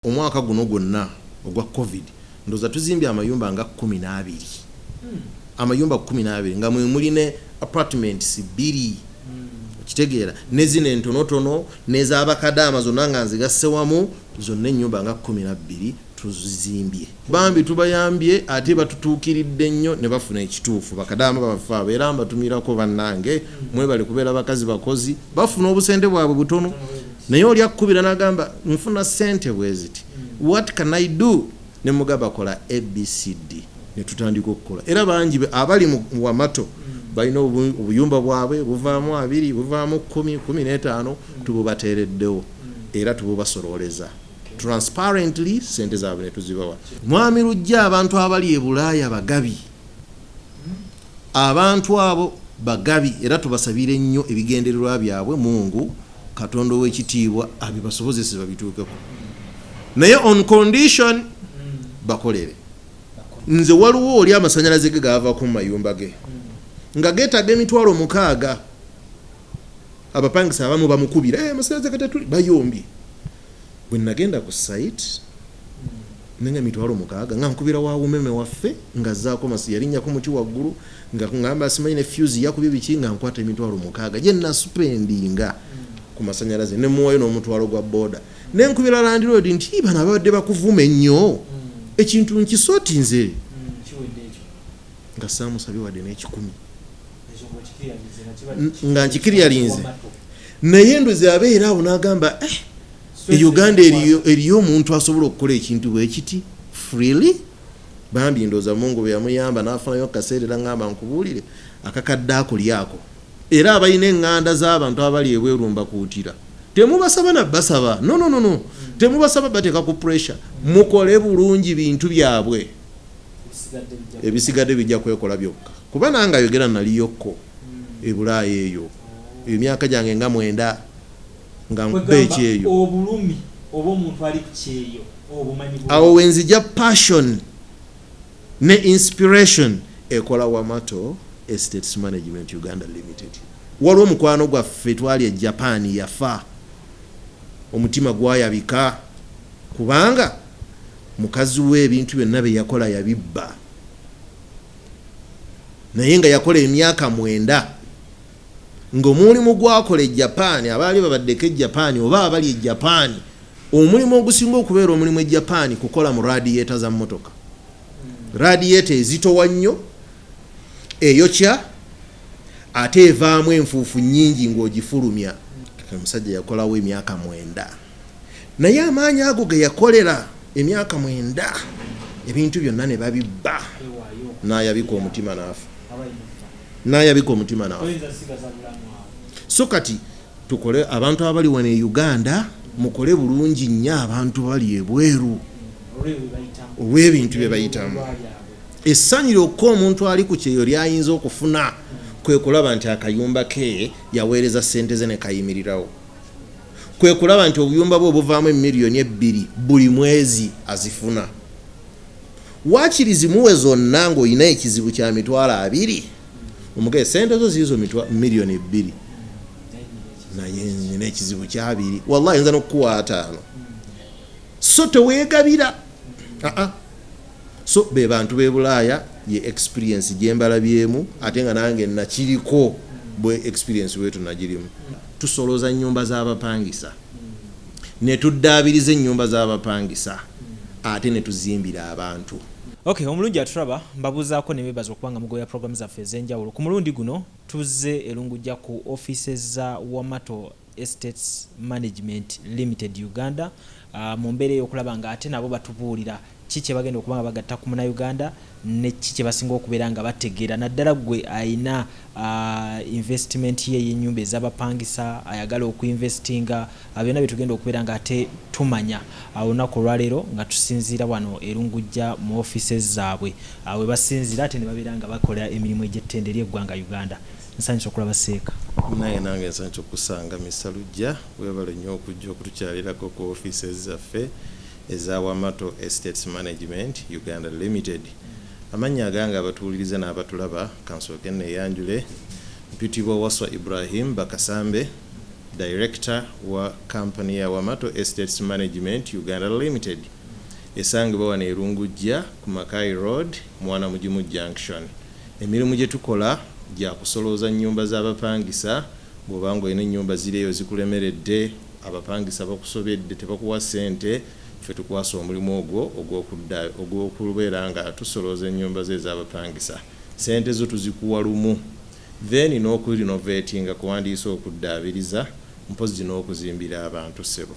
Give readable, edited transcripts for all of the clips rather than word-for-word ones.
Omwaka guno gwonna ogwa COVID ndowooza tuzimbye amayumba nga 12, amayumba 12 nga mwe muli ne apartments 2, okitegeera, ne zino entonotono n'ez'abakadaama zonna nga nzigasse wamu zonna ennyumba nga 12 tuzizimbye. Bambi tubayambye ate batutuukiridde nnyo ne bafuna ekituufu. Bakadaama baffe abo era mbatumirako, bannange, mwebale kubeera bakazi bakozi. Bafuna obusente bwabwe butono, naye oli akkubira n'agamba, "Nfuna ssente bwe ziti, what can I do?" Ne mugamba, "Kola ABCD," ne tutandika okukola. Era bangi abali mu Wamato balina obuyumba bwabwe buvaamu 20, buvaamu 10, 15, tububateereddewo era tububasololeza transparently, sente zaabwe ne tuzibawa. Mwami Lujja, abantu abali e Bulaaya bagabi, abantu abo bagabi, era tubasabire nnyo ebigendererwa byabwe Mungu Katonda ow'ekitiibwa abibasobozese babituukeko, naye on condition bakolere. Nze waliwo oli amasanyalaze ge gaavako mu mayumba ge nga geetaaga 60,000. Abapangisa abamu bamukubira, "Eh, amasanyalaze gatetuli," bayombye. Bwe nagenda ku site nenga 60,000, nga nkubira wa umeme waffe nga zaako masi, yalinnya ku muti waggulu nga ngamba simanyi ne fuse yakubye biki, nga nkwata 60,000 gye naspendinga ku masanyalaze, ne muwayo n'omutwalo gwa boda. Ne nkubira landlord nti, "Bano ababadde bakuvuma ennyo, ekintu nkisooti nze." Kiwedde ekyo. Nga saamusabye wadde n'ekikumi. Ekyo ng'okikiryalinze nga kiba Nga nkikiryalinze. Wamato. Naye ndozi abeera awo n'agamba, "Eh, e Uganda eriyo omuntu asobola okukola ekintu bwe kiti freely." Bambi ndooza Mungu bwe yamuyamba n'afunayo kaseera, era ngamba nkubuulire, akakadde ako lyako. Era abalina eŋŋanda z'abantu abali ebweru mbakuutira, temubasaba nabbasaba, no, no, no, no, temubasaba bateeka ku pressure. Mukole bulungi bintu byabwe. Ebisigadde bijja. Ebisigadde bijja kwekola byokka, kuba nange ayogera naliyokko e Bulaaya eyo emyaka gyange nga 90 nga nkuba Kwegamba ekyeyo. Obulumi oba omuntu ali ku kyeyo obumanyi bulungi. Awo wenzija passion ne inspiration ekola Wamato Estates Management Uganda Limited. Waliwo omukwano gwaffe twali e Japan, yafa omutima gwayabika kubanga mukazi we ebintu byonna bye yakola yabibba, naye nga yakola emyaka 90 ng'omulimu gwakola e Japan. Abaali babaddeko e Japan oba abali e Japan, omulimu ogusinga okubeera omulimu e Japan kukola mu radiator za mmotoka. Radiator ezitowa nnyo, eyokya, ate evaamu enfuufu nnyingi ng'ogifulumya. Omusajja yakolawo emyaka 90, naye amaanyi ago ge yakolera emyaka 90, ebintu byonna ne babibba. Kwewaayo. N'ayabika omutima n'afa. Abayimufa. N'ayabika omutima n'afa. Toyinza sigaza bulamu awo. So kati tukole, abantu abali wano e Uganda mukole bulungi nnyo abantu bali ebweru. Olw'ebyo bye bayitamu. Olw'ebintu bye bayitamu. N'ebiruubirirwa byabwe. Essanyu lyokka omuntu ali ku kyeyo lyayinza okufuna kwe kulaba nti akayumba ke yaweereza ssente ze ne kayimirirawo, kwe kulaba nti obuyumba bwe obuvaamu 2 million buli mwezi azifuna. Waakiri zimuwe zonna ng'olina ekizibu kya 20,000, omugaye sente zo ziizo 2 million, naye nina ekizibu kyabiri, wallahi nza n'okukuwa 50. So teweegabira. Aa, so be bantu b'e Bulaaya ye experience gyembalabyemu, ate nga nange nakiriko bwe experience bwetu nagirimu. Tusoloza nnyumba z'abapangisa ne tuddaabiriza ennyumba z'abapangisa, ate ne tuzimbira abantu. Okay, omulungi atulaba, mbabuuzaako ne beebaza okuba nga mugoya programu zaffe ez'enjawulo. Ku mulundi guno tuzze Erungujja ku offices za Wamato Estates Management Limited Uganda, mu mbeera ey'okulaba nga ate nabo batubuulira ki kye bagenda okuba nga bagatta ku Munnayuganda ne ki kye basinga okubeera nga bategeera, naddala ggwe ayina investment ye ey'ennyumba ez'abapangisa, ayagala okuinvestinga. Byonna bye tugenda okubeera nga ate tumanya olunaku olwaleero nga tusinziira wano Erungujja mu offices zaabwe, we basinziira ate ne babeera nga bakola emirimu egy'ettende eri eggwanga Uganda. Nsanyusa okulaba, Seeka. Naye nange nsanyusa okusanga, Mr Lujja. Webale nnyo okujja okutukyalirako ku offices zaffe eza Wamato Estates Management Uganda Limited. Amannya agange, abatuwuliriza n'abatulaba, kansooke neeyanjule. Mpitibwa Waswa Ibrahim Bakasambe. Director wa company ya Wamato Estates Management Uganda Limited, esangibwa wano e Lungujja ku Mackay Road, Mwana Mugimu Junction. Emirimu gye tukola gya kusolooza nnyumba z'abapangisa. Bw'oba nga olina ennyumba ziri eyo zikulemeredde, abapangisa bakusobedde, tebakuwa ssente, ffe tukwasa omulimu ogwo ogw'okubeera nga tusolooza ennyumba ze ez'abapangisa, ssente zo tuzikuwa lumu. Then n'okurenovatinga, kuwandiisa, okuddaabiriza, mpozzi n'okuzimbira abantu, ssebo.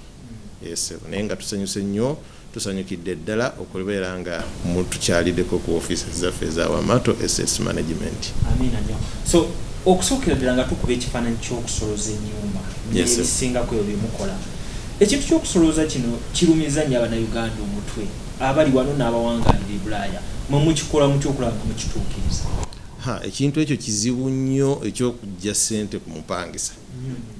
Ssebo, naye nga tusanyuse nnyo, tusanyukidde ddala okubeera nga mutukyaliddeko ku ofiisi zaffe eza Wamato Estates Management. Amiina nnyo. So okusookera ddala nga tukuba ekifaananyi ky'okusolooza ennyumba n'ebisingako ebyo byemukola, ekintu ky'okusolooza kino kirumiza nnyo Abannayuganda omutwe, abali wano n'abawangaalira e Bulaaya. Mwe mukikola mutya okulaba nga mukituukiriza? Ha, ekintu ekyo kizibu nnyo, ekyokujja ssente ku mupangisa,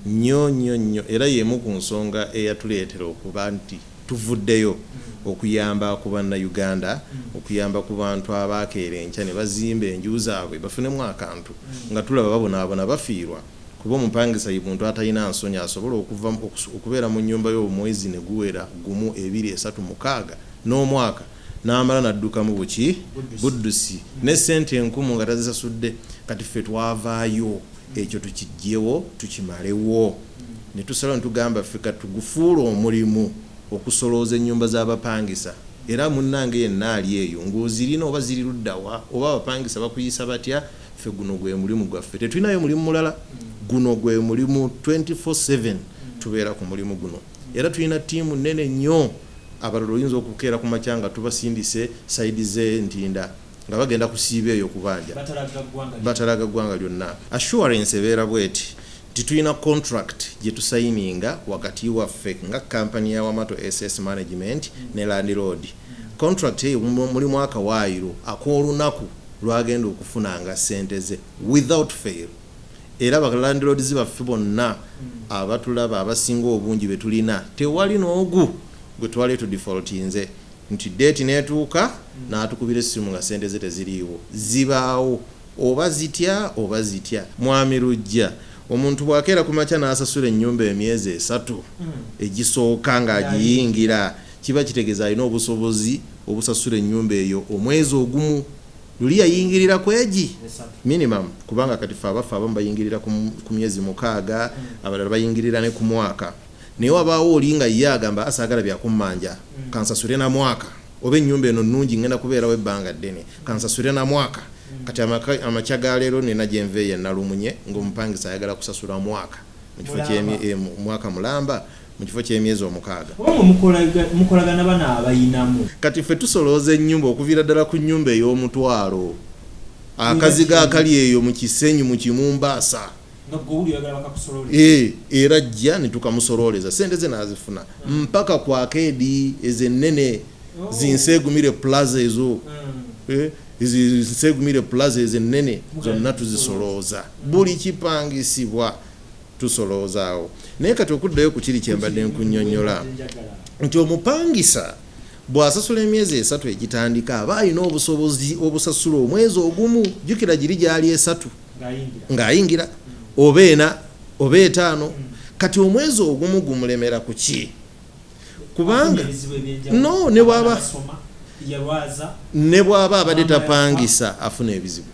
nnyo nnyo nnyo. Era y'emu ku nsonga eyatuleetera okuba nti tuvuddeyo okuyamba ku Bannayuganda, okuyamba ku bantu abakeera enkya ne bazimba enju zaabwe bafunemu akantu, nga tulaba babonaabona, bafiirwa. Kuba omupangisa ye muntu atalina nsonyi, asobola okuva okubeera mu nnyumba y'omwezi ne guwera 1, 2, 3, 6 n'omwaka, n'amala n'addukamu buki buddusi ne ssente enkumu nga tazisasudde. Kati ffe twavaayo ekyo tukijjewo, tukimalewo, ne tusalawo ne tugamba ffe katugufuule omulimu okusolooza ennyumba z'abapangisa. Era munnange yenna ali eyo ng'ozirina oba ziri luddawa oba abapangisa bakuyisa batya, ffe guno gwe mulimu gwaffe, tetulinayo mulimu mulala, guno gwe mulimu. 24/7 tubeera ku mulimu guno, era tulina ttiimu nnene nnyo. Abalala oyinza okukeera ku makya nga tubasindise side z'Entinda nga bagenda kusiiba eyo kubanja, batalaga ggwanga lyonna. Assurance ebeera bweti nti tulina contract gye tusayininga wakati waffe nga kampani ya Wamato Estates Management ne landlord. Contract eyo mulimu akawaayiro ak'olunaku lwagenda okufunanga ssente ze without fail. Era balandlords baffe bonna abatulaba, abasinga obungi be tulina, tewali n'ogu gwe twali tudefaultinze nti date n'etuuka n'atukubira essimu nga ssente ze teziriiwo. Zibaawo oba zitya oba zitya. Mwami Lujja, omuntu bw'akeera ku makya n'asasula ennyumba emyezi 3 egisooka ng'agiyingira, kiba kitegeeza alina obusobozi obusasula ennyumba eyo omwezi ogumu luli yayingirira ku egi minimum. Kubanga kati fe abaffe abamu bayingirira ku myezi 6, abalala bayingirira ne ku mwaka. Naye wabaawo oli nga ye agamba asaagala byakummanja, kansasule na mwaka, oba ennyumba eno nnungi, ngenda kubeerawo ebbanga ddene, kansasule na mwaka. Kati amakya ga leero nina gyenveeyo enalumunye ng'omupangisa ayagala kusasula mwaka mu kifo mwaka mulamba mu kifo ky'emyezi 6. Oba mwe mukolagana bano abayinamu? Kati ffe tusolooza ennyumba okuviira ddala ku nnyumba ey'omutwalo, akazigo akali eyo mu Kisenyi, mu Kimumbaasa. Nga gwe owuli oyagala bakakusolole? Era ajja ne tukamusololeza, sente ze n'azifuna, mpaka ku arcade ezo ennene, zinseegumire plaza ezo, zinseegumire plaza ezo ennene zonna tuzisolooza. Buli kipangisibwa tusoloozaawo. Naye kati okuddayo ku kiri kyembadde nkunnyonnyola nti omupangisa bw'asasula emyezi 3 egitandika, aba alina obusobozi obusasula omwezi ogumu. Jjukira giri gyali 3 ng'ayingira, oba 4 oba 5. Kati omwezi ogumu gumulemera ku ki? Kubanga no ne bw'aba abadde tapangisa, afuna ebizibu.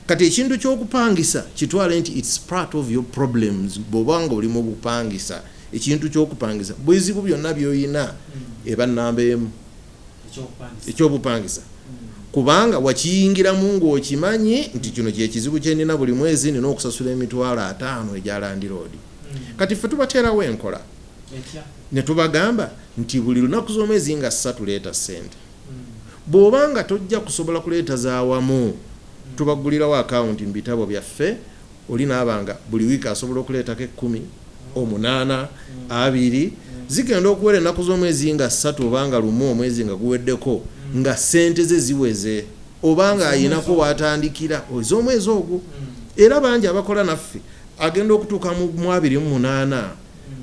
Kati ekintu ky'okupangisa kitwale nti it's part of your problems. Bw'oba nga oli mu bupangisa, ekintu ky'okupangisa, buzibu byonna by'oyina eba namba emu ekyobupangisa, kubanga wakiyingiramu ng'okimanyi nti kino kyekizibu kyenina, buli mwezi nina okusasula 50,000 egya landlord. Kati ffe tubateerawo enkola ne tubagamba nti buli lunaku z'omwezi nga 3 leeta ssente. Bw'oba nga tojja kusobola kuleeta zaawamu, tubagulirawo akawunti mu bitabo byaffe. Oli naaba nga buli wiiki asobola okuleetako 10, 8, 20. Zigenda okuwera ennaku z'omwezi nga 3 oba nga 1, omwezi nga guweddeko nga ssente ze ziweze, oba nga ayinako watandikira ez'omwezi ogwo. Era bangi abakola naffe agenda okutuuka mu 28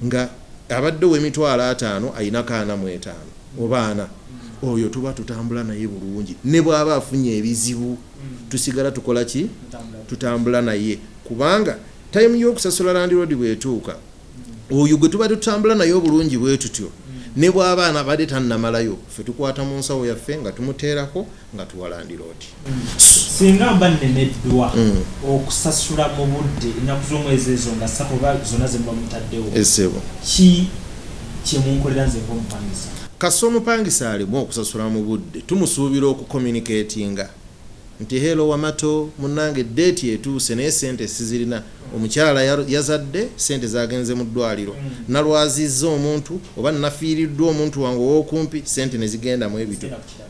nga abadde ow'emitwalo 50, ayinako 45 oba 40. Oyo tuba tutambula naye bulungi. Ne bw'aba afunye ebizibu, tusigala tukola ki? Tutambula naye, kubanga time y'okusasula landlord bw'etuuka. Oyo gwe tuba tutambula naye obulungi bwe tutyo, ne bw'abaana abadde tannamalayo, ffe tukwata mu nsawo yaffe nga tumuteerako nga tuwa landlord. Singa mba nnemeddwa okusasula mu budde ennaku z'omwezi ezo nga 3 oba zonna ze muba mutaddewo, Essebo. ki kyemunkolera nze ng'omupangisa? Kasita omupangisa alemwa okusasula mu budde, tumusuubira okucommunicatinga nti, "Hello Wamato munnange, date etuuse naye sente sizirina. Omukyala yazadde, sente zagenze mu ddwaliro, nalwazizza omuntu oba nafiiriddwa omuntu wange ow'okumpi, sente ne zigendamu ebito,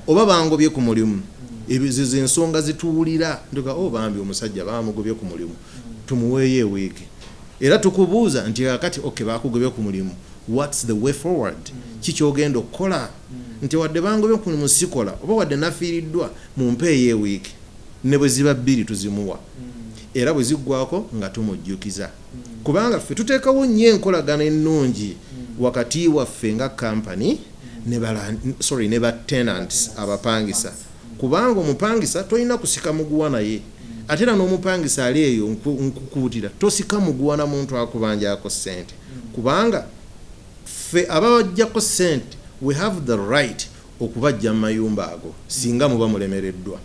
oba bangobye ku mulimu." Ezo zensonga zituwulira ntuga, "O bambi, omusajja bamugobye ku mulimu, tumuweeyo ewiiki." Era tukubuuza nti, "Kakati ok, bakugobye ku mulimu, what's the way forward? Kikyogenda okukola?" Nti, "Wadde bangobye ku mulimu sikola, oba wadde nafiiriddwa, mumpeeyo ewiiki." Ne bwe ziba 2 tuzimuwa, era bwe ziggwako nga tumujjukiza, kubanga ffe tuteekawo nnyo enkolagana ennungi wakati waffe nga kampany ne sorry, ne ba tenants, abapangisa, kubanga omupangisa tolina kusika muguwa naye. Ate era n'omupangisa ali eyo, nkukuutira, tosika muguwa na muntu akubanjako ssente, kubanga ffe ababajjako ssente we have the right okubajja mu mayumba ago singa muba mulemereddwa,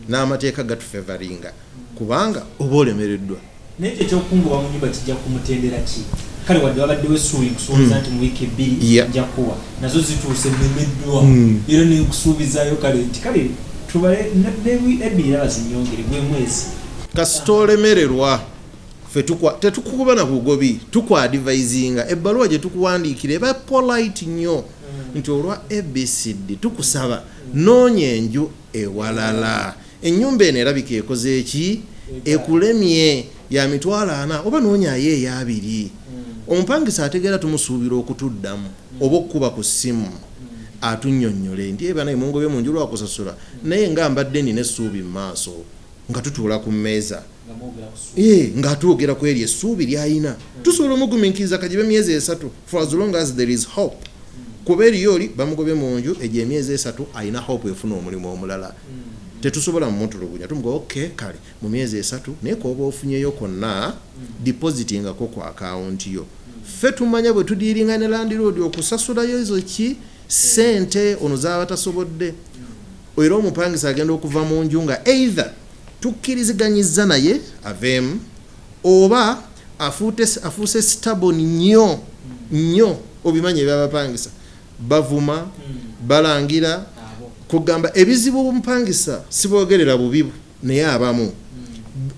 n'amateeka gatufavoringa kubanga oba olemereddwa. Naye ekyo ekyokungoba mu nyumba kijja kumutendera ki? Kale wadde wabaddewo essuubi, nkusuubiza nti mu wiiki 2 nja kuwa, nazo zituuse nnemeddwa, era nenkusuubizaayo kale nti kale tubale 2 era bazinyongere gwe mwezi. Kasita olemererwa, ffe tetukukuba na bugobi, tukwadvisinga. Ebbaluwa gye tukuwandiikira eba polite nnyo nti olwa ABCD tukusaba noonya enju ewalala, ennyumba eno erabika ekoze eki ekulemye ya 400,000, oba noonyayo eyabiri. Omupangisa ategeera tumusuubira okutuddamu oba okukuba ku ssimu atunnyonnyole nti, "Eba naye mungobye mu nju lwakusasula, naye nga mbadde nina essuubi mu maaso," nga tutuula ku mmeeza nga twogera ku eryo essuubi ly'ayina. Tusobola omugumiikiriza kagibe emyezi 3, for as long as there is hope, kuba eriyo oli bamugobye mu nju, egyo emyezi 3 ayina hope efuna omulimu omulala. Tetusobola mumutulugunya, tumuga, "Ok, kale mu myezi 3, naye koba ofunyeyo konna, depositingako ku akawunti yo." Ffe tumanya bwe tudealinga ne landlord okusasulayo ezo ki sente ono zaba tasobodde. Era omupangisa agenda okuva mu nju nga either tukkiriziganyiza naye aveemu oba afuuse stubborn nnyo nnyo. Obimanyi ebyabapangisa, bavuma, balangira, kugamba ebizibu. Omupangisa sibogerera bubi, naye abamu,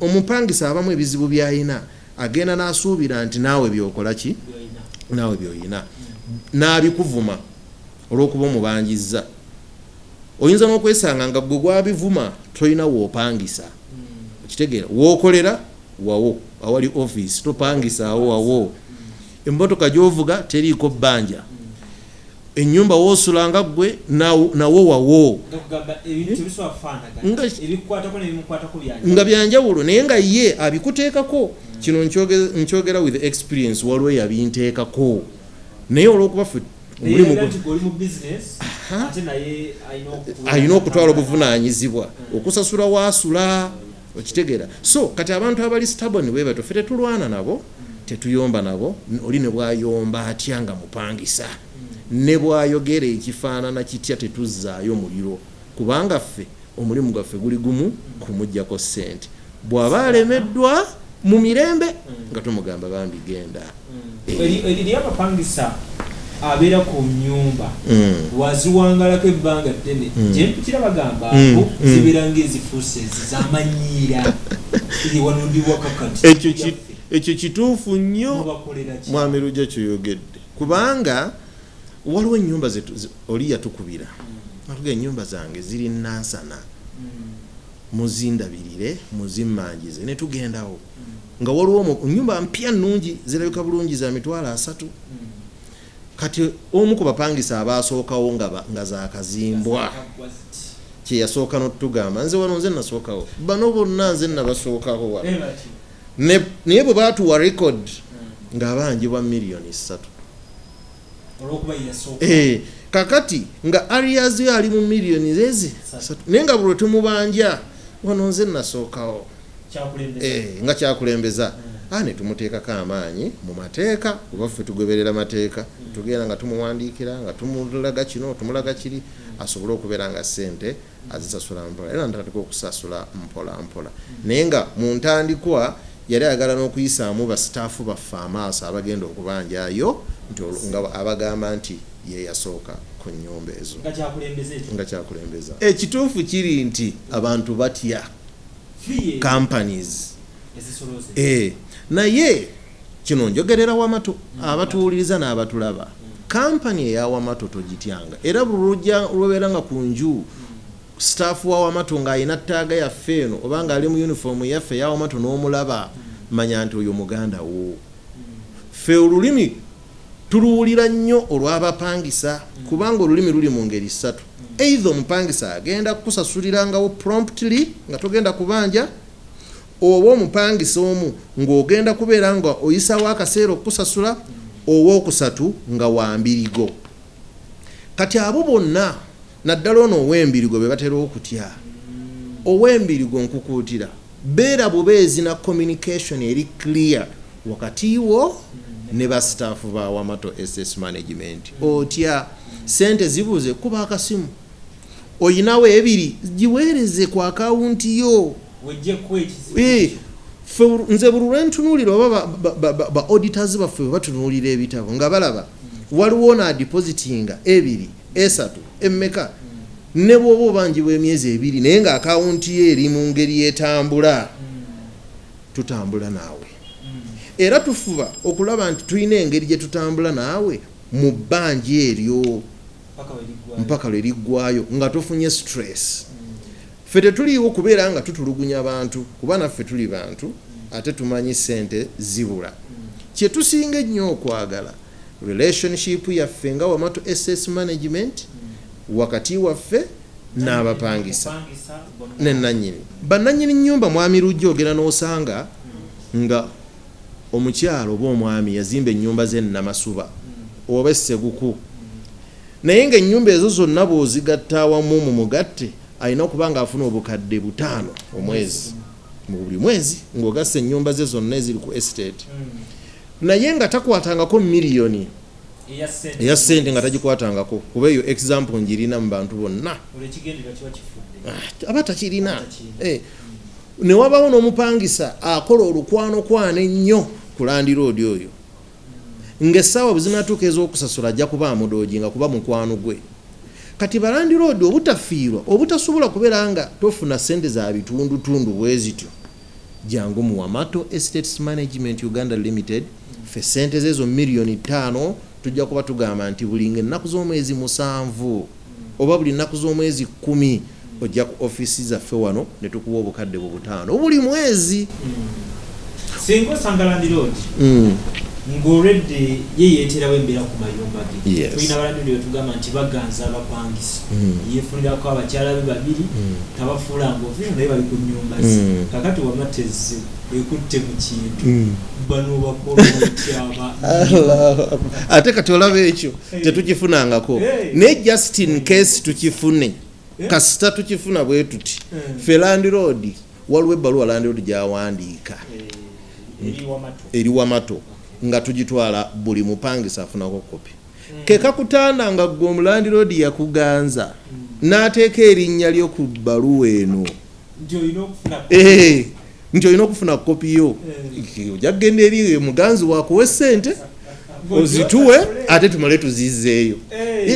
omupangisa abamu ebizibu byayina agenda n'asuubira nti naawe byokola ki, naawe byoyina, n'abikuvuma olw'okuba omubanjizza. Oyinza n'okwesanga nga gwe gwabivuma tolina woopangisa. Okitegeera? Wookolera wawo awali office topangisa awo wawo, emmotoka gy'ovuga teriiko bbanja, ennyumba woosula nga ggwe nawo wawo. Nga byanjawulo, naye nga ye abikuteekako. Kino nkyogera with experience, waliwo yabinteekako, naye olwokuba ffe omulimu alina okutwala obuvunaanyizibwa okusasula waasula. Okitegeera? So kati abantu abali stubborn bwe batyo, ffe tetulwana nabo, tetuyomba nabo. Oli ne bwayomba atya nga mupangisa, ne bwayogera ekifaanana kitya, tetuzzaayo muliro, kubanga ffe omulimu gwaffe guli gumu, kumuggyako ssente. Bw'aba alemeddwa mu mirembe, nga tumugamba, "Bambi genda." Eri abapangisa abeera ku nyumba waziwangalako ebbanga ddene, gyempitira bagamba abo zibeera ngaezifuuse ezizamanyiira, wano ndi waka kati. Ekyo kituufu nnyo. Mwami Lujja kyoyogedde, kubanga waliwo ennyumba oli yatukubira atuga, "Ennyumba zange ziri Nansana, muzindabirire, muzimmanjize." Ne tugendawo nga waliwo nyumba mpya nnungi, zirabika bulungi, za 300,000. Kati omu ku bapangisa abasookawo nga zakazimbwa, kyeyasooka notugamba, "Nze wano nze nasookawo, bano bonna nze nabasookawo wano." Naye bwe batuwa record ng'abanjibwa 3 miliyoni. Kakati nga arrears yo ali mu miliyoni ezi, naye nga buli tumubanja, "Wano nze nasookawo," nga kyakulembeza. Ne tumuteekako amaanyi mu mateeka, kuba ffe tugoberera mateeka. Tugenda nga tumuwandiikira, nga tumulaga kino, tumulaga kiri, asobole okubeera nga sente azisasula mpola, era natandika okusasula mpola mpola. Naye nga mu ntandikwa yali ayagala n'okuyisaamu basitaafu baffe amaaso abagenda okubanjayo, nti nga abagamba nti ye yasooka ku nnyumba ezo. Nga kyakulembeza ekyo. Nga kyakulembeza. Ekituufu kiri nti abantu batya Fee companies. Ezisoloze. Naye kino njogerera Wamato, abatuwuliriza n'abatulaba, kampani eya Wamato togityanga. Era buli lwojja lwobeera nga ku nju staff wa Wamato ng'alina tag yaffe eno, oba ng'ali mu uniform yaffe eya Wamato, n'omulaba, manya nti oyo muganda wo. Ffe olulimi tuluwulira nnyo olw'abapangisa, kubanga olulimi luli mu ngeri ssatu. Either omupangisa agenda kukusasulirangawo promptly nga togenda kubanja, oba omupangisa omu ng'ogenda kubeera nga oyisawo akaseera okukusasula, owookusatu nga wambirigo. Kati abo bonna, naddala ono ow'embirigo, be batera okutya. Ow'embirigo, nkukuutira, beera bubeezi na communication eri clear wakati wo ne basitaafu ba Wamato Estates Management. Otya sente zibuze, kuba akasimu. Oyinawo ebiri, giweereze ku akawunti yo. Wejjeko ekizibu. Ffe nze buli lwentunuulira oba ba auditors baffe bwe batunuulira ebitabo nga balaba waliwo ono adepositinga ebiri, esatu, emmeka, ne bw'oba obanjibwa emyezi 2 naye nga akawunti ye eri mu ngeri etambula, tutambula naawe. Era tufuba okulaba nti tulina engeri gye tutambula naawe mu bbanja eryo paka we liggwayo. Mpaka lwe liggwayo nga tofunye stress. Ffe tetuliiwo kubeera nga tutulugunya bantu, kuba naffe tuli bantu, ate tumanyi sente zibula. Kyetusinga ennyo okwagala, relationship yaffe nga Wamato Estates Management, wakati waffe n'abapangisa Mupangisa bonna. Nenanyini bannanyini nyumba. Mwami Lujja, ogenda n'osanga nga omukyalo oba omwami yazimba ennyumba ze Namasuba oba Esseguku, naye ng'ennyumba ezo zonna bw'ozigatta awamu mu mugatte alina okuba ng'afuna 5000 omwezi, mu buli mwezi, ng'ogasse ennyumba ze zonna eziri ku estate, naye nga takwatangako miliyoni eya sente. Eya sente nga tagikwatangako, kuba eyo example njirina mu bantu bonna. Olwo ekigendererwa kiba kifudde. Ah, aba takirina. Aba takirina. Ne wabawo n'omupangisa akola olukwanokwana ennyo ku landiroodi oyo, ng'essaawa bwe zinatuuka ez'okusasula ajja kuba amudodginga kuba mukwano gwe. Kati balandiroodi obutafiirwa, obutasobola kubeera nga tofuna sente za bitundutundu bwe zityo, jangu mu Wamato Estates Management Uganda Limited. Ffe sente zezo 5 miliyoni tujja kuba tugamba nti buli nga ennaku z'omwezi 7 oba buli nnaku z'omwezi 10 ojja ku ofiisi zaffe wano ne tukuwa 5,000 buli mwezi. Singa osanga landiroodi ng'olwedde ye yeeterawo embeera ku mayumba ge, tulina balandiroodi betugamba nti baganza abapangisa, yeefunirako abakyala be babiri, tabafuulanga official naye bali ku nnyumba ze. Kakati Wamato ekutte mu kintu, bano bakola otyaba? Ate kati olaba ekyo tetukifunangako, naye just in case tukifune, kasita tukifuna bwe tuti, ffe landiroodi waliwo ebbaluwa landiroodi gyawandiika eri Wamato. Eri Wamato, nga tugitwala, buli mupangisa afunako kopi. Kekakutanda nga gwe omulandiroodi yakuganza n'ateeka erinnya lyo ku bbaluwa eno. Nti olina okufuna Nti olina okufuna kopi yo. Ojja kugenda eri muganzi wakuwa sente ozituwe, ate tumale tuzizzeeyo.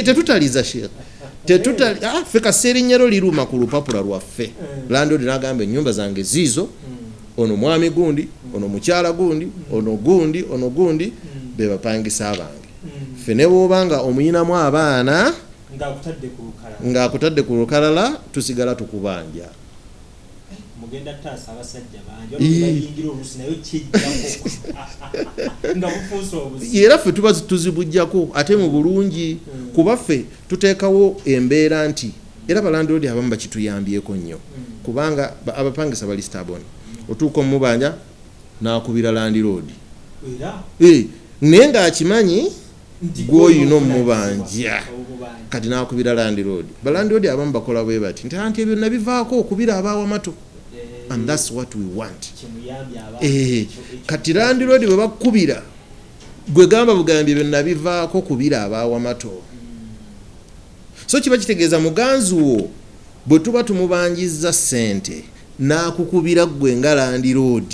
Tetutaliza, Sheikh, tetutali. Ffe kasita erinnya lyo liruma ku lupapula lwaffe, landlord n'agamba ennyumba zange ziizo, ono mwami gundi, ono mukyala gundi, ono gundi, ono gundi, be bapangisa bange. Ffe ne bw'oba nga omuyinamu abaana ng'akutadde ku lukalala, ng'akutadde ku lukalala, tusigala tukubanja. Mugenda taasa abasajja bangi waliwo bayingira oluusi naye kijjako nga bufuuse obuzibu. Era ffe tuba tuzibujjako ate mu bulungi, kuba ffe tuteekawo embeera nti era balandiroodi abamu bakituyambyeko nnyo, kubanga abapangisa bali stubborn. Otuuka omubanja n'akubira landiroodi. Era Naye ng'akimanyi nti gw'olina omubanja. Omubanja. Kati n'akubira landiroodi. Balandiroodi abamu bakola bwe bati nti anti ebyo nabivaako okubira abawamato. And that's what we want. Kyemuyambye abantu. Kati landlord bwe bakkubira, gwe gamba bugambye byonna bivaako kubira abawamato. So kiba kitegeeza muganzi wo bwe tuba tumubanjiza ssente n'akukubira ggwe nga landlord,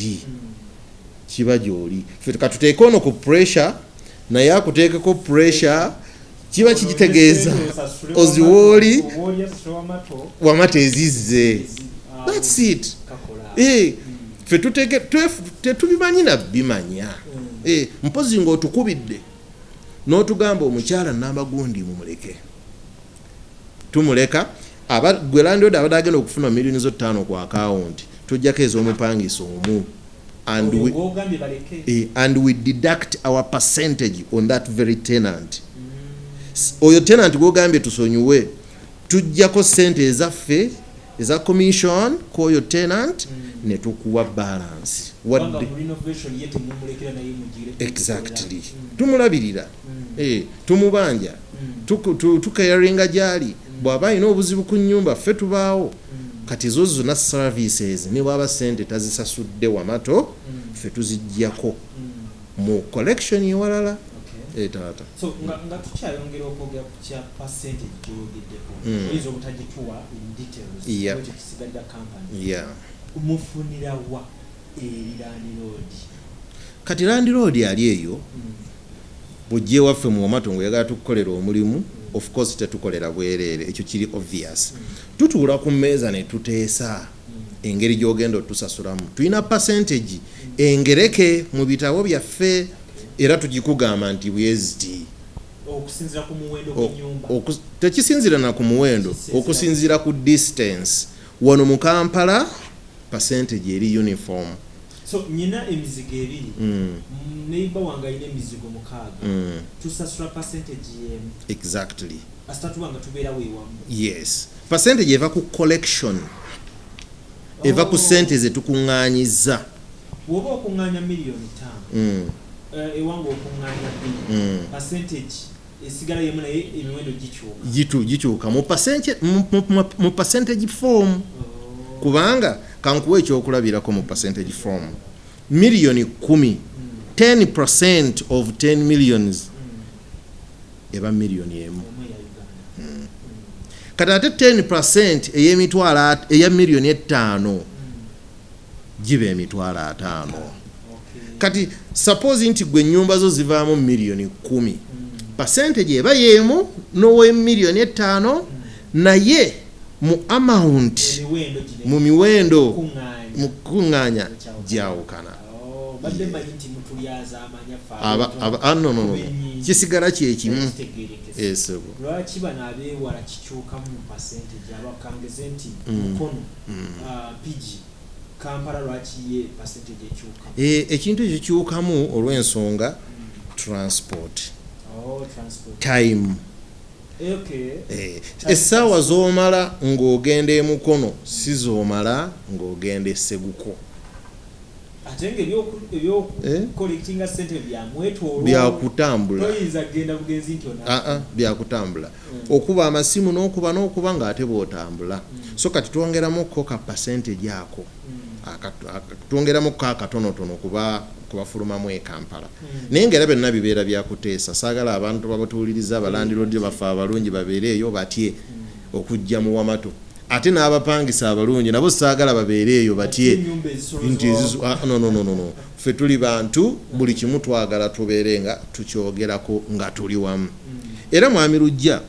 kiba gy'oli. Ffe katuteeke ono ku pressure, naye akuteekeko pressure, kiba kikitegeeza oziwooli wamata ezizze. That's it. Ffe tuteeke tetubimanyi nabimanya. Mpozi ng'otukubidde n'otugamba omukyala namba gundi mumuleke, tumuleka. Aba gwe landlord abadde agenda okufuna miliyoni zo 5 ku akawunti, tujjako ez'omupangisa omu Ogambye baleke. And we deduct our percentage on that very tenant. Oyo tenant gwogambye tusonyiwe, tujjako sente ezaffe eza commission kwoyo tenant ne tukuwa balance. Kubanga wadde mu renovation ye temumulekera naye mugire. Exactly, tumulabirira. Tumubanja, tucaringa gyali. Bw'aba alina obuzibu ku nnyumba, ffe tubaawo. Kati zo zonna services, ne bwaba sente tazisasudde wamato, ffe tuziggyako mu collection ewalala. Taata. So nga tukyayongera okwogera ku kya percentage gyoyogeddeko, oyinza obutagituwa in details, ekyo kisigalira company. Mufunira wa eri landlord? Kati landlord ali eyo, bw'ojja ewaffe mu wamato ngaoyagala tukukolera omulimu, of course tetukolera bwereere, ekyo kiri obvious. Tutuula ku mmeeza ne tuteesa engeri gy'ogenda otusasulamu. Tulina percentage engereke mu bitabo byaffe, era tugikugamba nti bweziti. Okusinziira ku muwendo gw'ennyumba? Tekisinziira na ku muwendo. Okusinziira ku distance. Wano mu Kampala percentage eri uniform. So nyina emizigo ebiri, neighbor wange alina emizigo 6, tusasula percentage yemu? Exactly. Asita tuba nga tubeera weewamu. Yes, percentage eva ku collection, eva ku sente zetukuŋŋaanyiza. Bw'oba okuŋŋaanya miliyoni 5, ewange okuŋŋaanya 2, percentage esigala yemu naye emiwendo gikyuka. Gikyuka mu percentage form. Kubanga kankuwa ekyokulabirako, mu percentage form, miliyoni 10, 10% of 10 millions eba miliyoni 1. Emu eya Uganda. Kati ate 10% ey'emitwalo eya miliyoni 5 giba 50,000. Kati suppose nti gwe ennyumba zo zivaamu miliyoni 10, percentage eba yeemu n'ow'emiliyoni 5, naye mu amount, emiwendo gino, mu miwendo, kuŋŋaanya, mu kuŋŋaanya gyawukana. Oh, badde mmanyi nti mutulyaza amanya ffe Ah, no. kuba ennyingi. Kisigala kyekimu. Kitegeerekese. Esebo. Lwaki bano abeewala kikyukamu mu percentage, abakangeze nti Mukono, Mpigi, Kampala, lwaki ye percentage ekyukamu? Ekintu ekyo kikyukamu olw'ensonga transport, Oh, transport. time. Essaawa z'omala ng'ogenda emukono si z'omala ng'ogenda esseguko. Ate nga ebyokucollectinga sente byamwetooloo. Byakutambula. Toyinza kugenda bugenzi nti ona Ah, ah, byakutambula, okuba amasimu n'okuba n'okuba ng'ate bw'otambula. So kati twongeramuko ka percentage ako, twongeramuko akatonotono kuba kubafulumamu e Kampala. Naye ngaera byonna bibeera byakuteesa. Saagala abantu babatuwuliriza, abalandlord baffe abalungi, babeere eyo batye okujja mu wamato, ate n'abapangisa abalungi nabo saagala babeere eyo batye ennyumba ezisolozebwa. Nti ah, no. Ffe tuli bantu, buli kimu twagala tubeere nga tukyogerako nga tuli wamu. Era mwami Lujja,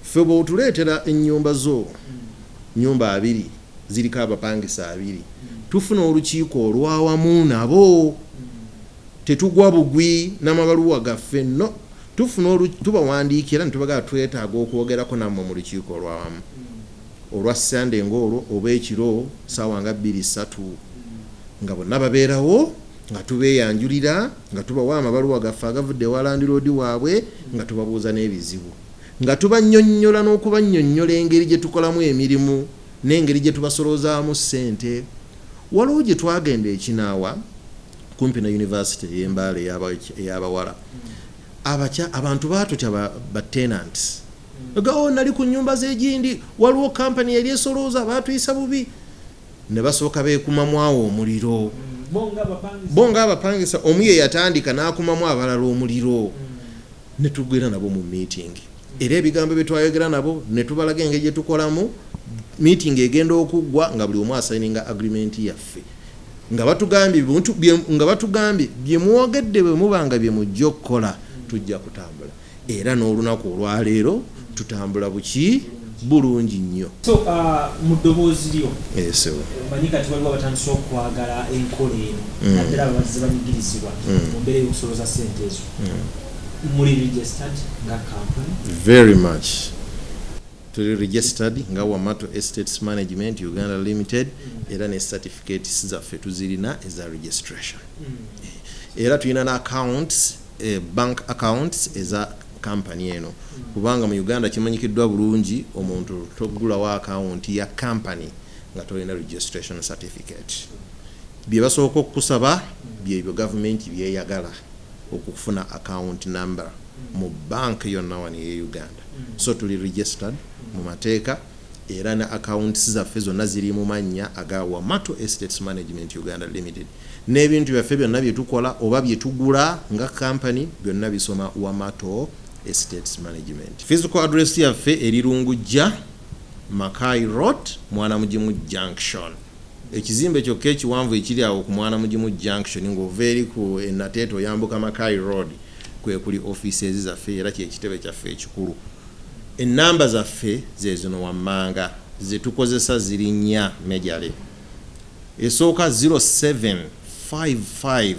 ffe bw'otuleetera ennyumba zo, nyumba 20 ziriko abapangisa 20, tufuna olukiiko olwawamu nabo. Tetugwa bugwi n'amabaluwa gaffe, no. Tufuna tubawandiikira ne tubagamba twetaaga okwogerako nammwe mu lukiiko olwawamu olwa Sande ng'olwo oba ekiro saawa nga 2, 3, nga bonna babeerawo, nga tubeeyanjulira, nga tubawa amabaluwa gaffe agavudde ewa landlord waabwe, nga tubabuuza n'ebizibu, nga tubannyonnyola n'okubannyonnyola engeri gye tukolamu emirimu n'engeri gye tubasoloozaamu ssente. Waliwo gye twagenda ekinaawa kumpi ne university ey'Embaale ey'abawala. Abantu baatutya, ba tenants. Ga, "Oh, nali ku nyumba z'egindi, waliwo kampani yali esolooza, baatuyisa bubi." Ne basooka beekumamu awo omuliro. Bo nga abapangisa. Bo ng'abapangisa, omu ye yatandika n'akumamu abalala omuliro. Ne tugenda nabo mu meeting, era ebigambo bye twayogera nabo ne tubalaga engeri gye tukolamu. Meeting egenda okuggwa nga buli omu asayininga agreement yaffe, nga batugambye, bye mwogedde bwe muba nga bye mujja okukola, tujja kutambula. Era n'olunaku olwaleero tutambula buki bulungi nnyo. So mu ddoboozi lyo, Esewo. Omanyi kati waliwo abatandise okwagala enkola eno, naddala abo abazze banyigirizibwa mu mbeera y'okusoloza ssente ezo. Muli registered nga company? Very much. Tuli registered nga Wamato Estates Management Uganda Limited, era ne certificates zaffe tuzirina eza registration. Era tulina ne accounts, bank accounts eza company eno, kubanga mu Uganda kimanyikiddwa bulungi, omuntu toggulawo account ya company nga tolina registration certificate. Bye basooka okukusaba byebyo gavumenti byeyagala okufuna account number mu bank yonna wano eye Uganda. So tuli registered mu mateeka, era ne accounts zaffe zonna ziri mu mannya aga Wamato Estates Management Uganda Limited, n'ebintu byaffe byonna bye tukola oba bye tugula nga company byonna bisoma Wamato Estates Management. Physical address yaffe eri Lungujja, Makai Road, Mwana Mugimu Junction. Ekizimbe kyokka ekiwanvu ekiri awo ku Mwana Mugimu Junction, ng'ova eri ku Enateete oyambuka Makai Road, kwe kuli offices zaffe, era kyekitebe kyaffe ekikulu. Enamba zaffe ze zino wammanga zetukozesa, ziri nnya majorly. Esooka 0755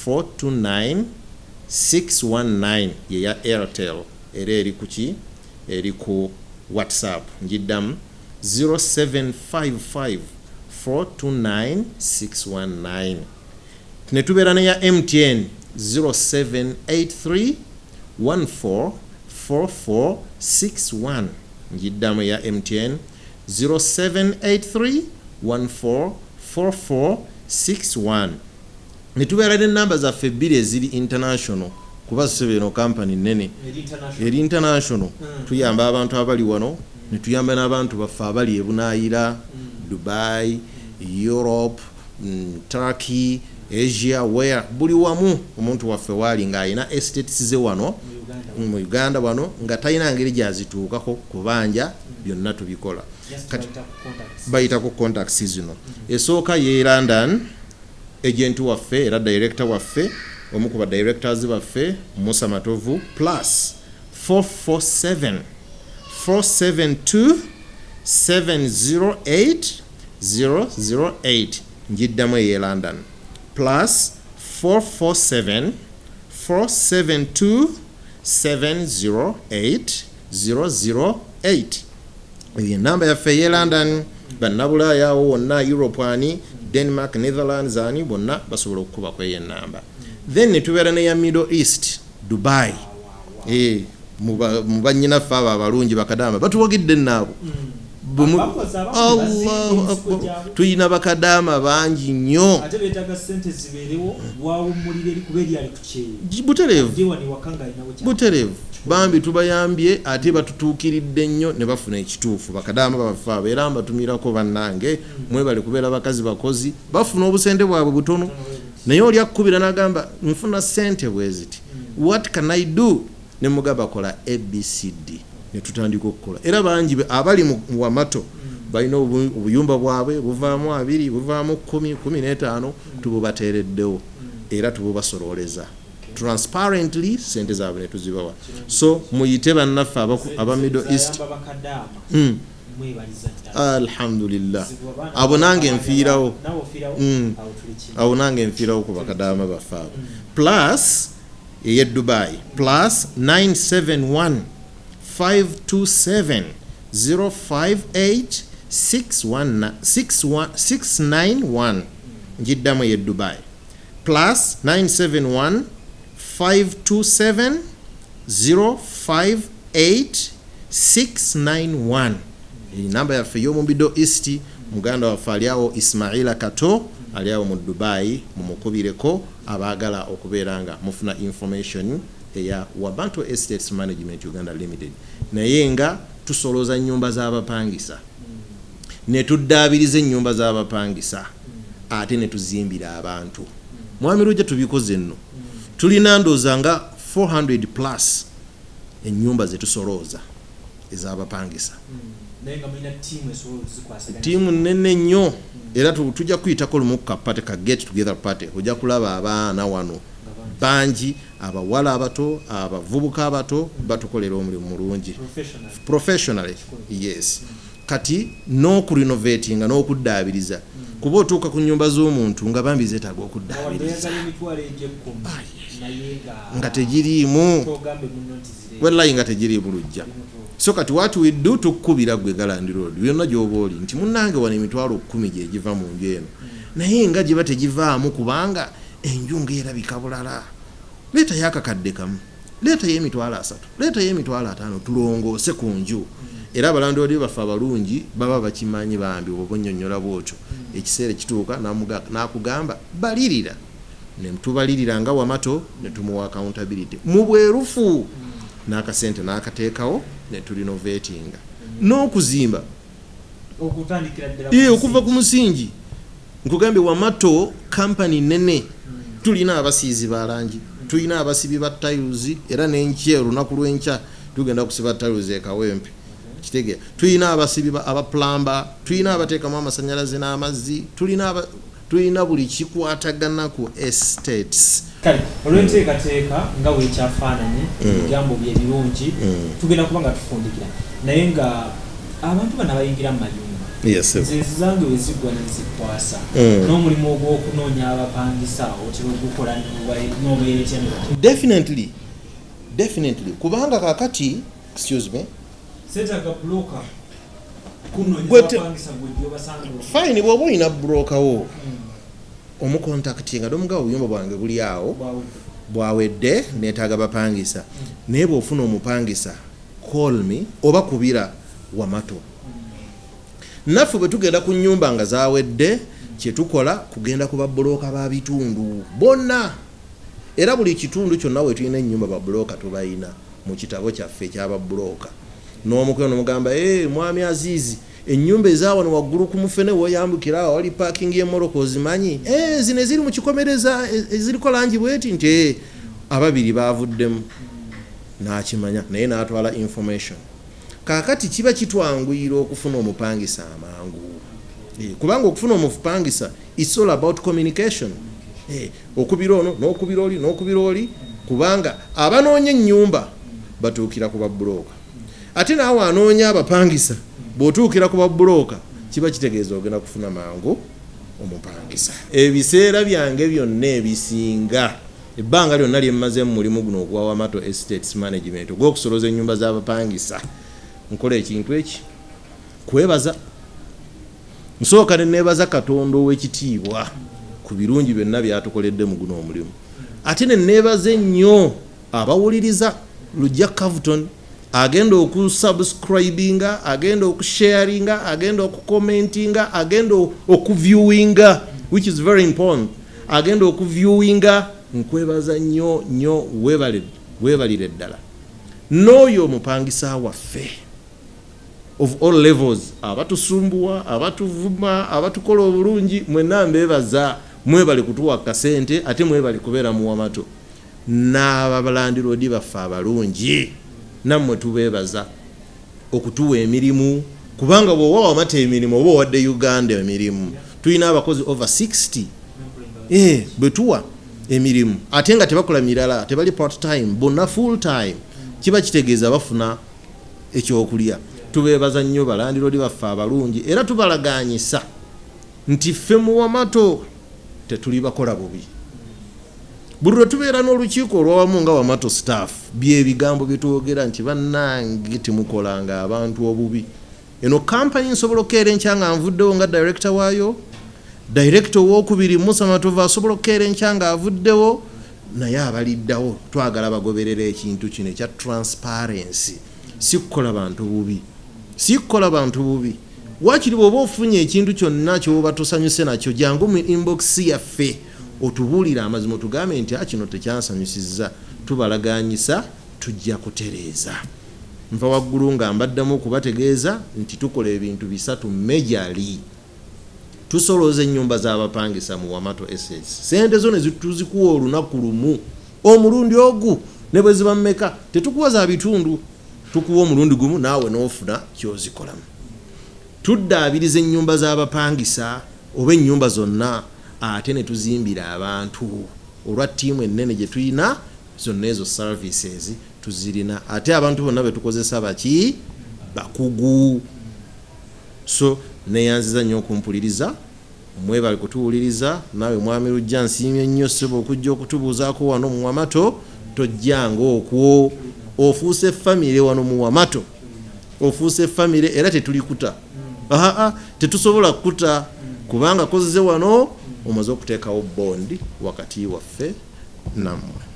429 619, yeya Airtel, era eri kuki? Eri ku WhatsApp. Njiddamu, 0755 429 619. Ne tubeera neya MTN, 0783 144461. Njiddamu, eya MTN, 0783 144461. Ne tubeera n'enamba zaffe ebbiri eziri international, kuba sebe eno kampani nene. Eri international. Eri international. Tuyamba abantu abali wano, ne tuyamba n'abantu baffe abali ebunaayira, Dubai, Europe, Turkey, Asia, where buli wamu omuntu waffe waali ng'alina estates ze wano mu Uganda. Mu Uganda wano nga talina ngeri gyazituukako kubanja, byonna tubikola. Just Kati bayita ku contacts. Bayita ku contacts zino. Esooka ye London agent waffe era director waffe, omu ku ba directors baffe, Musa Matovu, plus 447 472 708 008. Njiddamu, eye London, plus 447 472 708 008. Eyo enamba yaffe eye London. Bannabulaaya awo wonna, Europe, ani Denmark, Netherlands, ani bonna basobola okukuba ku eyo enamba. Then ne tubeera neya Middle East, Dubai. Mu bannyinaffe abo abalungi bakadaama batuwagidde nnaabo. Bakoze abamu ne bazimba Allahu emisigo Akbar. gyabwe. Tulina bakadaama bangi nnyo. Ate beetaaga ssente zibeerewo wawummulira eri, kuba eri ali ku kyeyo. Butereevu. Jewa ne waka ng'alinawo kya Butereevu. Bambi tubayambye, ate batutuukiridde nnyo ne bafuna ekituufu. Bakadaama baffe abo era mbatumirako, bannange, mwebale kubeera bakazi bakozi. Bafuna obusente bwabwe butono, naye oli akkubira n'agamba, "Nfuna sente bwe ziti, what can I do?" Ne mugamba, "Kola ABCD." Ne tutandika okukola, era bangi abali mu Wamato balina obuyumba bwabwe buvaamu 20, buvaamu 10, 15, tububateereddewo era tububasololeza transparently, sente zaabwe ne tuzibawa. So muyite bannaffe aba Middle East. Zayamba bakadaama. Mwebaliza ddala. Alhamdulillah. Zibu abaana. Abo nange nfiirawo. Nawe ofiirawo. Awo tuli kimu. Awo nange nfiirawo ku bakadaama baffe abo. Plus eye Dubai, plus 971 527 058 61 691. Njiddamu, eye Dubai, plus 971 527 058 691. Enamba yaffe ey'omu Middle East. Muganda waffe ali awo, Ismaila Kato, ali awo mu Dubai, mumukubireko abaagala okubeera nga mufuna information eya Wamato Estates Management Uganda Limited. Naye nga tusolooza nyumba z'abapangisa. Ne tuddaabiriza ennyumba z'abapangisa, ate ne tuzimbira abantu. Mwami Lujja, tubikoze nno. Tulina ndooza nga 400 plus ennyumba zetusolooza ez'abapangisa. Naye nga mulina ttiimu esobola okuzikwasaganya? Ttiimu nene nnyo, era tujja kuyitako lumu ku kapate ka get together party, ojja kulaba abaana wano bangi, abawala abato, abavubuka abato, batukolera omulimu mulungi. Professional. Professionally, yes. Kati n'okurenovatinga n'okuddaabiriza, kuba otuuka ku nyumba z'omuntu nga bambi zeetaaga nga wadde okuddaabiriza, oyagala emitwalo egy'ekkumi, naye nga nga tegiriimu. Togambe munno nti zire. Wallayi nga tegiriimu, Lujja. So kati what we do, tukubira gwe ga landlord byonna gy'oba oli nti munnange, wano 100,000 gye giva mu nju eno, naye nga giba tegivaamu kubanga enju ng'erabika bulala. Leetayo akakadde kamu, leetayo 30,000, leetayo 50,000, tulongoose ku nju. Era abalandlord baffe abalungi baba bakimanyi bambi, oba onnyonnyola bwotyo, ekiseera ekituuka n'akugamba balirira, ne tubalirira nga Wamato, ne tumuwa accountability mu bwerufu, n'akasente n'akateekawo, ne turenovatinga n'okuzimba. Okutandikira ddala Okuva ku musingi. Nkugambye, Wamato company nene. Tulina abasiizi ba langi, tulina abasibi ba tiles, era nenkya, olunaku lwenkya tugenda kusiba tiles ekawempe, kitegeera? Tulina abasibi abaplumber, tulina abateekamu amasanyalaze n'amazzi, tulina buli kikwatagana ku estates. Kale olw'enteekateeka nga bwekyafaananye, ebigambo bye birungi, tugenda kuba nga tufundikira, naye nga abantu bano abayingira mu mayumba, nze zange we ziggwa nenzikwasa, n'omulimu ogw'okunoonya abapangisa otera ogukola n'obeeretya ne batya? Definitely, kubanga kakati, excuse me, Seetaaga broker kunoonyeza abapangisa, gwe gy'obasanga. Fine, bw'oba olina broker wo, omucontactinga nomugaba, obuyumba bwange buli awo bwawedde. Bwawedde, neetaaga bapangisa. Naye bw'ofuna omupangisa, call me oba kubira Wamato. Naffe bwe tugenda ku nyumba nga zawedde, kyetukola kugenda ku babulooka ba bitundu bonna, era buli kitundu kyonna we tulina ennyumba, babulooka tubayina mu kitabo kyaffe ekyababulooka. N'omukweno nomugamba, "Hey, mwami Azizi, ennyumba ezawano waggulu ku mufene woyambukira awo wali parking y'emmoroka ozimanyi? Eh, zino eziri mu kikomereza eziriko langi bweti?" Nti, "Eh, ababiri bavuddemu." N'akimanya naye n'atwala information. Kaakati kiba kitwanguyira okufuna omupangisa amangu. Kubanga okufuna omupangisa, it's all about communication. Okubira ono n'okubira oli n'okubira oli, kubanga abanoonya ennyumba batuukira ku babulooka, ate naawe anoonya abapangisa bw'otuukira ku babulooka, kiba kitegeeza ogenda kufuna mangu omupangisa. Ebiseera byange byonna ebisinga, ebbanga lyonna lyemmaze mu mulimu guno ogwa Wamato Estates Management, ogw'okusoloza ennyumba z'abapangisa, nkola ekintu eki kwebaza. Nsooka ne neebaza Katonda ow'ekitiibwa ku birungi byonna byatukoledde mu guno omulimu, ate ne neebaza ennyo abawuliriza Lujja Cavton, agenda okusubscribinga, agenda okusharinga, agenda okucommentinga, agenda okuviewinga, which is very important, agenda okuviewinga. Nkwebaza nnyo nnyo, weebale, weebalire ddala. N'oyo omupangisa waffe of all levels, abatusumbuwa, abatuvuma, abatukola obulungi, mwenna mbeebaza. Mwebale kutuwa kasente, ate mwebale kubeera mu Wamato. N'abalandlord baffe abalungi, nammwe tubeebaza okutuwa emirimu, kubanga bw'owa Wamata emirimu, oba owadde Uganda emirimu. Tulina abakozi over 60, bwe tuwa emirimu, ate nga tebakola mirala, tebali part time, bonna full time, kiba kitegeeza bafuna ekyokulya. Tubeebaza nnyo balandlord baffe abalungi, era tubalaganyisa nti ffe mu Wamato tetuli bakola bubi. Buli lwe tubeera n'olukiiko olwawamu nga Wamato staff, byebigambo byetwogera nti bannange, temukolanga abantu obubi. Eno kampani nsobola okukeera enkya nga nvuddewo nga director waayo, director owokubiri Musa Matovu asobola okukeera enkya nga avuddewo, naye abaliddawo twagala bagoberera ekintu kino ekya transparency. Si kukola bantu bubi, si kukola bantu bubi. Wakiri bw'oba ofunye ekintu kyonna kyoba tosanyuse nakyo, jangu mu inbox yaffe otubuulire amazima, otugambe nti, "Ah, kino tekyansanyusizza." Tubalaganyisa tujja kutereeza. Nva waggulu nga mbaddamu okubategeeza nti tukola ebintu bisatu majorly. Tusolooza ennyumba z'abapangisa mu Wamato Estates. Sente zo ne tuzikuwa olunaku lumu, omulundi ogu, ne bwe ziba mmeka, tetukuwa za bitundu, tukuwa omulundi gumu naawe n'ofuna ky'ozikolamu. Tuddaabiriza ennyumba z'abapangisa oba ennyumba zonna, ate ne tuzimbira abantu olwa ttiimu ennene gye tulina. Zonna ezo services tuzirina, ate abantu bonna be tukozesa baki bakugu. So neyanziza nnyo okumpuliriza, mwebale kutuwuliriza. Naawe Mwami Lujja, nsiimye nnyo ssebo okujja okutubuuzaako wano mu Wamato. Tojjanga okwo, ofuuse famire wano mu Wamato, ofuuse famire era tetulikuta. Aa, tetusobola kukuta kubanga kozze wano omaze okuteekawo bond wakati waffe nammwe.